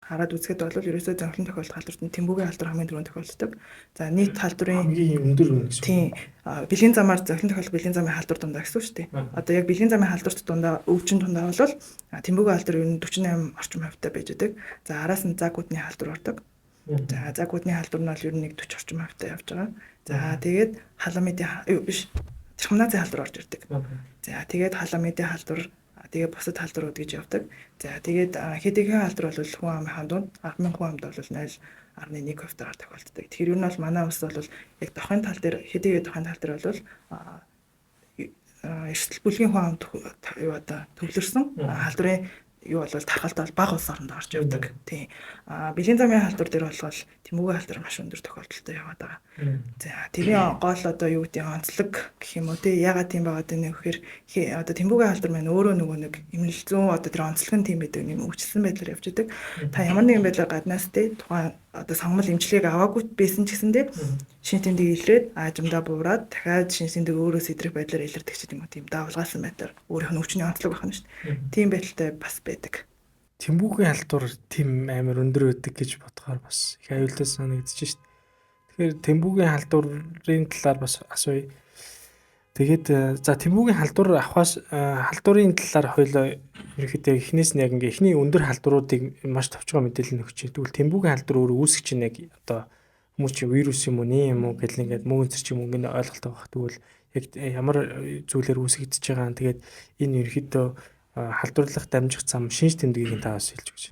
Хараад үзэхэд бол ерөөсөө зонхлон тохиолдох халдварт нь тэмбүүгийн халдвар хамгийн түрүүнд тохиолддог. За, нийт халдварын хамгийн өндөр үнэ гэсэн. Тийм. Бэлгийн замаар зонхлон тохиолдох бэлгийн замын халдвар дундаа гэсэн үг шүү дээ. Одоо яг бэлгийн замын халдварт дундаа, өвчин дундаа бол тэмбүүгийн халдвар ер нь 48 орчим хувьтай байж байдаг. За, араас нь загуудны халдвар ордог. За, загуудны халдвар нь бол ер нь нэг 40 орчим хувьтай явж байгаа. За, тэгээд халамидын юу биш, трихомназын халдвар орж ирдэг. За, тэгээд халамидын халдвар, тэгээд бусад халдварууд гэж явдаг. За, тэгээд хэдийхэн халдвар бол хүн амынхаа дунд 10,000 хүн амд бол 0.1 хувьтайгаар тохиолддог. Тэгэхээр ер нь бол манай улс бол яг дохын тал дээр, хэдийгээр дохын тал дээр бол эрсдэл бүлгийн хүн амд юу одоо төвлөрсөн халдварын юу бол тархалт бол бага улс оронд орж явдаг. Тийм. Бэлгийн замын халдвар дээр болохоор тэмүүгийн халдвар маш өндөр тохиолдолтой яваад байгаа. За, тэрийн гол одоо юу гэдэг онцлог гэх юм уу те, ягаад тийм байгаад байна вэ гэхээр одоо тэмбүүгийн халдвар маань өөрөө нөгөө нэг эмнэл зүүн одоо тэр онцлог нь тийм байдаг, нэг өвчлсөн байдлаар явж идэг. Та ямар нэгэн байдлаар гаднаас те тухайн одоо сонгомол эмчилгээг аваагүй байсан ч гэсэн те шинэ тэмдэг илрээд, аажимдаа буураад, дахиад шинэ тэмдэг өөрөө сэдрэх байдлаар илэрдэг ч юм уу, тийм давлгаалсан байдлаар өөрийнх нь өвчний онцлог байх нь шүү дээ. Тийм байдалтай бас байдаг. Тэмбүүгийн халдвар тийм амар өндөр байдаг гэж бодохоор бас их аюултай санагдчих шүү дээ. Тэгэхээр тэмбүүгийн халдварын талаар бас асууя. Тэгээд за, тэмбүүгийн халдвар авахаас халдварын талаар хоёлоо ерөнхийдөө эхнээс нь яг ингээ эхний өндөр халдваруудыг маш товчгоо мэдээлэл өгч. Тэгвэл тэмбүүгийн халдвар өөрөө үүсгэж чинь яг одоо хүмүүс чи вирус юм уу, нээ юм уу гэл ингээд мөнгөн цэр ч юм уу ингэ ойлголт байгаа. Тэгвэл яг ямар зүйлээр үүсгэгдэж байгаа юм. Тэгээд энэ ерөнхийдөө халдварлах дамжих зам, шинж тэмдгийг та бас хэлж өгч.